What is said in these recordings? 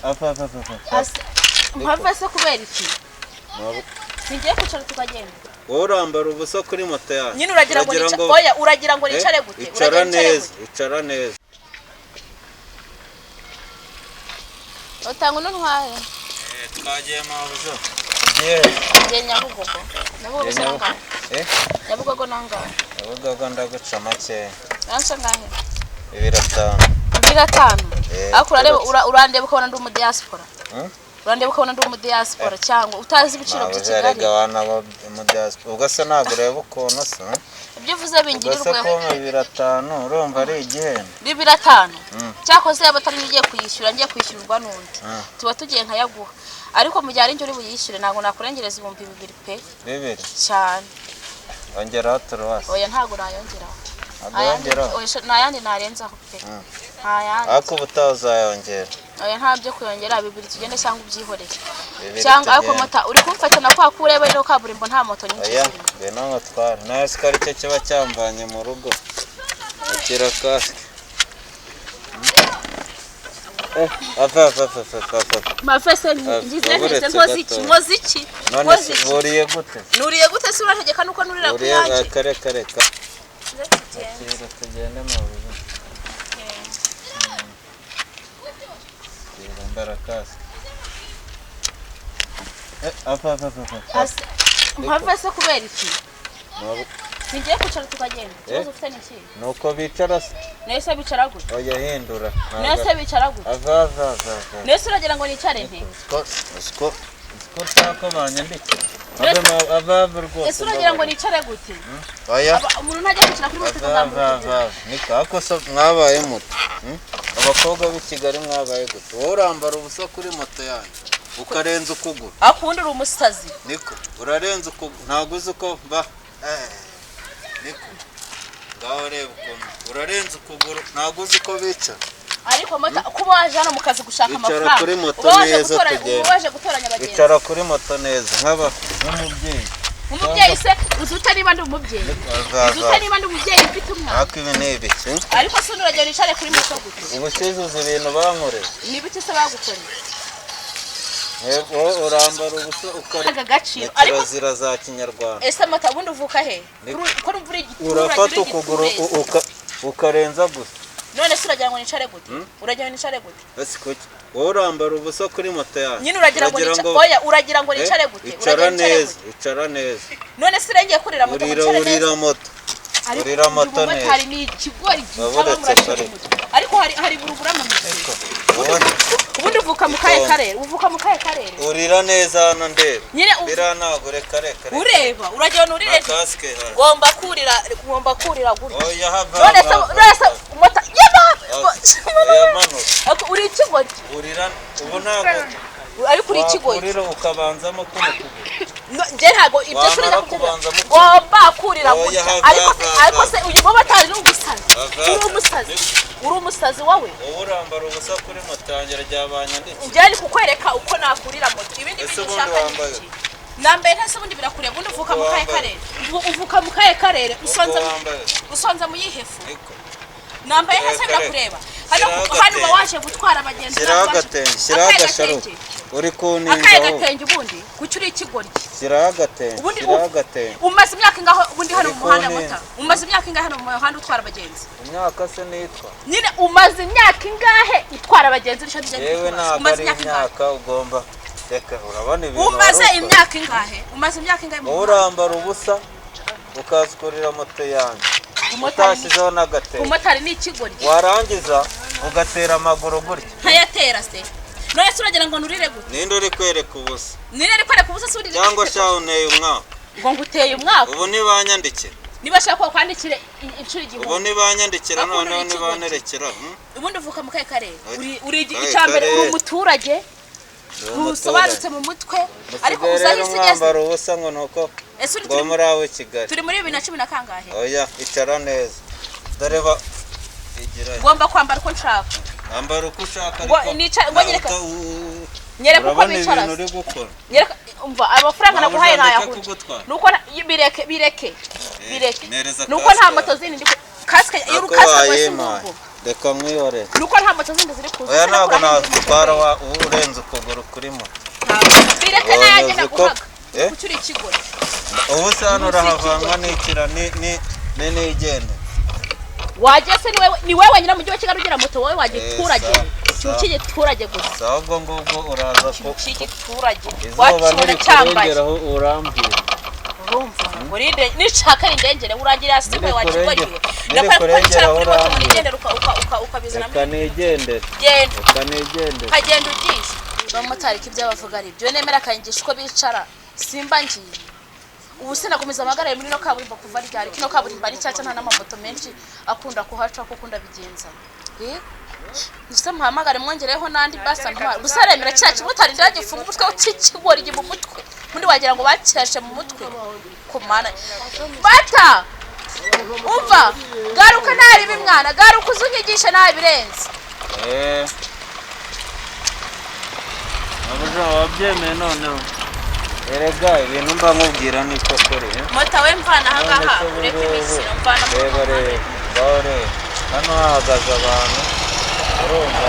Ava ava ava ava. Mpamvu se kubera iki? Singiye kwicara tukagenda. Wowe urambara ubusa kuri moto yawe. Nyine uragira ngo oya, uragira ngo nicare gute? Icara neza, icara neza. Utanga untwaye. Twagiye mabuzo. Ugiye? Ngiye Nyabugogo. Nyabugogo se nangahe? Nyabugogo nangahe? Nyabugogo ndaguca make. Nanca ngahe? 25. 25. Ariko urareba urandeba ukabona ndi umudiaspora. Urandeba ukabona ndi umudiaspora cyangwa utazi ibiciro by'i Kigali. Erega wana mu diaspora. Ubwo se ntabwo ureba ukuntu se? Ibyo uvuze bingirirwe. Ubwo se ko 25 urumva ari igihembo? 25. Cyakoze yaba atari ngiye kuyishyura, ngiye kwishyurwa n'undi. Tuba tugiye nkayaguha. Ariko mu gihe ari njye uri buyishyure ntabwo nakurengereza 2000 pe. 2000? Cyane. Ongeraho turuwasi. Oya ntabwo nayongeraho. Nayongeraho? Nta yandi narenzaho pe. Nta yandi. Ariko ubutaha uzayongera. Oya nta byo kuyongera, 2 tugende cyangwa ubyihorere. Cyangwa ariko moto uri kumfata na kwa kureba ino kaburimbo nta moto nyinshi zirimo. Oya ngwino nkutware. Nawe se ko aricyo kiba cyamvanye mu rugo. Akira kasike. Ava ava ava ava ava. Mafese ngize ntese nkoze iki? Nkoze iki? None se wuriye gute? Nuriye gute se urategeka nuko nurira ku yanjye? Kare kare kare. Akira tugende mu rugo. Mbara kasike. Ava ava ava ava. Mpamvu se kubera iki? Singiye kwicara tukagenda. Ikibazo ufite ni iki? Nuko bicara se. Nese bicara gute? Oya hindura. Nese bicara gute? Ava ava ava. Nese uragira ngo nicare nte? Siko siko tako banyandikira. Ava ava ava rwose. Ese uragira ngo nicare gute? Oya. Umuntu ntajya kwicara kuri moto akazambuka. Ava ava. Niko ako so mwabaye moto. Abakobwa b'i Kigali mwabaye gute? Wowe urambara ubusa kuri moto yanjye. Ukarenza ukuguru. Akundi uri umusazi. Niko urarenza ukuguru. Ntago uzi uko ba. Niko ngaho reba ukuntu urarenza ukuguru, ntago uzi ko bicara. Ariko moto kuba waje hano mu kazi gushaka amafaranga. Icara kuri moto neza tugende. Waje gutoranya abagenzi. Icara kuri moto neza nk'aba nk'umubyeyi. Umubyeyi se uzi ute niba ndi umubyeyi? Uzi ute niba ndi umubyeyi mfite umwana? Ariko ibi ni ibiki? Ariko se uragenda icare kuri moto gute? Ubushize uzi ibintu bankoreye. Ni ibiki se bagukoreye? Yego urambara ubusa ukora agaciro ariko kirazira za Kinyarwanda. Ese mata ubundi uvuka he? Ko urumva uri urafata ukuguru ukarenza gusa. None se uragira ngo nicare gute? Uragira ngo nicare gute? Ese kuki wowe urambara ubusa kuri moto yawe? Nyine uragira ngo nicare. Oya uragira ngo nicare gute? Icara neza, icara neza. None se urengiye kurira moto ngo nicare neza? Urira moto. Urira moto neza. Hari ni ikigori gitaba murashira. Ariko hari burubura mu mutwe. Ubundi uvuka mu kahe karere? Uvuka mu kahe karere? Urira neza hano ndeba. Bira ntago reka reka. Ureba, uragira ngo urire. Ngomba kurira, ngomba kurira gutya. Oya hava. None se none se mota yeba. Oya manuka. Ariko uri ikigori. Urira ubu ntago. Ariko uri ikigori. Urira ukabanzamo kuno kuguru. Nje ntago ibyo shuri ndakugira. Ngomba kurira gutya. Ariko se uyu motari ni umusazi. Uri umusazi. Uri umusazi wowe. Wowe urambara ubusa kuri moto yanjye ryabanyandikira. Njye ari kukwereka uko nakurira moto. Ibindi bintu ushaka ni iki? Nambaye ntase ubundi birakureba. Ubundi uvuka mu kahe karere? Uvuka mu kahe karere? Usonza mu yihefu. Nambaye ntase birakureba. Hano hano waje gutwara abagenzi. Shyiraho agatenge, shyiraho agasharupe. Uri kuninza akahe gatenge ubundi? Kuki uri ikigoryi? Shyiraho agatenge, shyiraho agatenge. Umaze imyaka ingahe ubundi hano mu muhanda mota? Umaze imyaka ingahe hano mu muhanda utwara abagenzi? Imyaka se nitwa. Nyine umaze imyaka ingahe utwara abagenzi nicyo tujya Yewe ntabwo ari imyaka ugomba. Reka urabona ibintu. Umaze imyaka ingahe? Umaze imyaka ingahe mu muhanda? Urambara ubusa ukazikorera moto yanjye. Utashyizeho n'agatenge. Umumotari ni ikigoryi. Warangiza ugatera amaguru gutya. Ntayatera se. None se uragira ngo nurire gute? Ninde uri kwereka ubusa? Ninde uri kwereka ubusa se uri? Cyangwa sha unteye umwaka. Ngo nguteye umwaka. Ubu ntibanyandikira. Niba shaka ko kwandikire inshuro igihumbi. Ubu ntibanyandikira noneho ntibanerekera. Ubundi uvuka mu kahe karere? Uri icyambere uri umuturage. Ntusobanutse mu mutwe ariko uzahise ugeze. Mwambara ubusa ngo nuko ngo muri aho Kigali. Turi muri 2010 na kangahe? Oya icara neza. Dore ba igira. Ngomba kwambara uko nshaka. Ambara uko ushaka ariko ngo nyereka. Nyereka uko bicara. Nyereka umva amafaranga naguhaye nayahuye. Nuko bireke bireke. Bireke. Nuko nta moto zindi ndi kasike y'urukasike rwose. Reka nkwihorere. Nuko nta moto zindi ziri kuza. Oya, Ese ntabwo nakuraho indi moto nagutwara kweli? wa urenze ukuguru kuri moto. Bireke Ubonye nayanjye uzi ko- naguhaga. Eh? Kuki uri ikigoryi? Ubu se hano Ubu si urahavanwa n'ikira ni n'igenda. Wagiye se, ni wewe wenyine mu mujyi wa Kigali ugira moto? Wowe wagiturage, Eh, ikintu sawa. cy'igiturage gusa. Sawa, ubwo ngubwo uraza ko Ikintu cy'igiturage izuba wakibona cyambaye. nirikurengeraho urambwira. Urumva ngo rinde nishaka rindengere, urangira simwe wakigoryiwe. Nirikurengera Ndakora ko nicara kuri moto ngo urambwira. nigendere ukabizana. Reka nigendere. Genda. Reka nigendere. Ukagenda ugiye abamotari ko ibyo bavuga ari ibyo nemera, akanyigisha uko bicara, simba ngiye. Ubu sinakomeza amagarare muri ino kaburimbo kuva ryari? Kino kaburimbo ari nshyashya, nta n'amamoto menshi akunda kuhaca kuko ndabigenza. Eh? Gusa muhamagare mwongereho n'andi basa ntwara. Gusa remera kiriya kimotari ndagifunga umutwe cy'ikigoryi mu mutwe, ubundi wagira ngo bakirashe mu mutwe. Ku mana bata, umva, garuka naribi mwana, garuka uze unyigishe nabirenze. Eh. Abuja wabyemeye noneho. Erega ibintu mba nkubwira niko kuri. Eh? Mota we, mvana None ahangaha, se ubu ureke ngubu, imikino, mvana muri reba uno muhanda. reba, ngaho reba. Hano hahagaze abantu, urumva?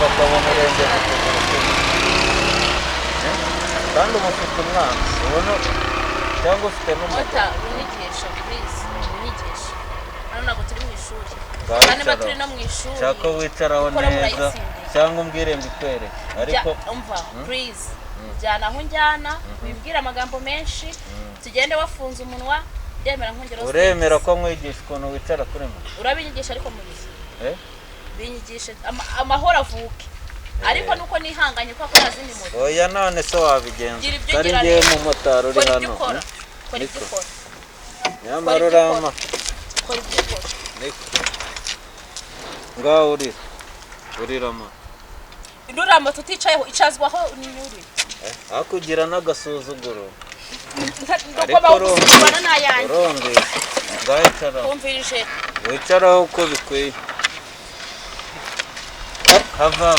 Bakabona urengeje ukuguru kumwe. Eh? Kandi uba ufite umwana, ubona cyangwa ufite n'umugabo. Mota, unyigisha please, unyigisha. Hano ntabwo turi mu ishuri. Ngaho Kandi niba icara. turi no mu ishuri, Shaka wicaraho ukora neza murayitsindiye. cyangwa umbwire mbikwereke. Ariko Umva please, njyana aho njyana, wibwire amagambo menshi, tugende wafunze umunwa, ndemera nkongeraho. Uremera ko nkwigisha ukuntu wicara kuri moto? Urabinyigisha ariko mu gihe Eh? binyigishe amahoro avuke, ariko nuko nihanganye kuko nta zindi moto. Oya, none se wabigenza? Gira ibyo Kari ugira ngewe rero. mumotari uri Kora ibyo hano. ukora, kora ibyo Niko. ukora. Nyamara Kora ibyo ukora. urama. Kora ibyo ukora. Niko. Ngaho urira. Urira moto. Nuriya moto uticayeho icazwaho nyuri. Hakugira n'agasuzuguro. Nuko Ariko bawugusuzugurana n'ayanjye. Urumvise. Ngaho icaraho. Kumvirije. Wicaraho uko bikwiye. Hava.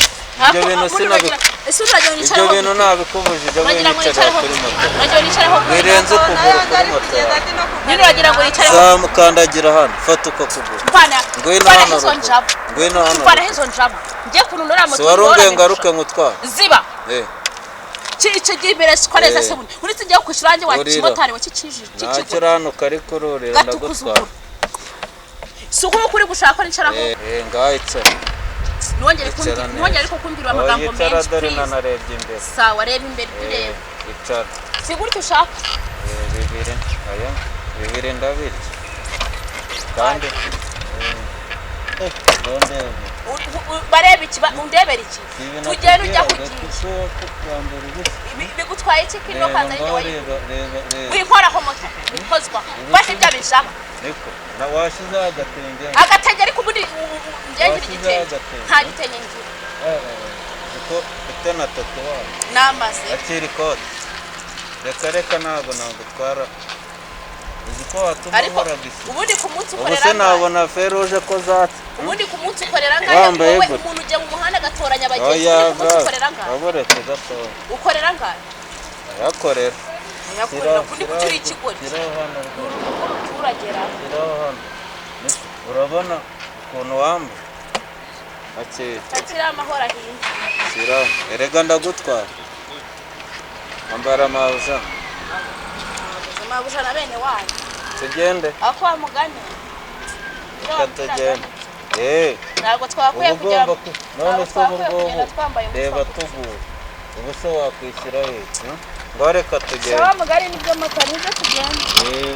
Ibyo bintu sinabi. Ese uragira ngo Ibyo nicareho? bintu nabikubujije, Uragira ngo wicara nicareho? kuri moto. Uragira ngo nicareho? Wirenze ukuguru kuri moto yawe. Nyine uragira ngo nicareho? Zamukandagira hano. Fata uko kuguru. Mvana. Ngwino Mvana hano izo ruguru. njabo. Ngwino hano. Mvana izo njabo. Ngiye kuntu uriya moto. Si wari umbwiye ngaruke ngutware? Ziba. Eh. Icyo gihe imbere sikoreza. Eh. Se bundi uretse ngiye kwishyura wanjye wa Urira. kimotari wa kikiji Ntacyo, k'ikigo. uranuka ariko ururira Gatukuza ndagutwara. ukuguru. Si uko uri gushaka ko nicaraho? Eh, eh, ngaho icara. Ntiwongere Icara kumbwira, neza. ntiwongere ariko kumbwira Oya, amagambo icara menshi dore please. nanarebye imbere. Sawa, reba imbere ibyo Eh, ureba. icara. Si gutyo ushaka? Eh, bibiri. Aya, bibiri ndabirya. Kandi eh, eh, ndebe. Bareba iki? Undebera iki? Ibi Tugenda ujya nakubwiraga kugiye. kuko kwambara ubusa. Bigutwaye iki kino Reba, kanza ngaho ari reba, reba, reba. winkoraho moto wikozwa mfashe ibyo abishaka. Niko, na washizeho agatenge. Agatenge ariko ubundi njye ngira Washyizeho igitenge. agatenge. Nta gitenge ngira. Eh, eh, uko ufite na tatuwaje. Namaze. Akira ikote. Reka reka, ntabwo nagutwara. Uzi ko watuma Ariko nkora bisi. ubundi ku munsi Ubu ukorera se angahe? nabona feruje ko zatse. Ubundi ku munsi ukorera angahe? Wambaye Wowe gute? umuntu ujya mu muhanda agatoranya abagenzi. Oya, Ubundi ku munsi ukorera angahe? waburetse gatoya. Ukorera angahe? Arakorera. Ayakorera kundi kuki uri ikigoryi? Shyiraho hano rwose. Umuturagera. Shyiraho hano. Niko, urabona ukuntu wambaye? Akira. Akiri amahoro ahiye. Shyiraho. Erega ndagutwara. Ambara amabuja. Mabuja na bene wanyu. Tugende. Ako wa mugani. Reka tugende. Eh. Ntabwo twakwiye Uba kugera ugomba ku none ntabwo se ubu twakwiye ngubu kugenda twambaye ubusa reba gusa. tuguye ubu se wakwishyira he? Ngo reka tugende. Sawa mugari, nibyo mota, nibyo, tugenda. Eh.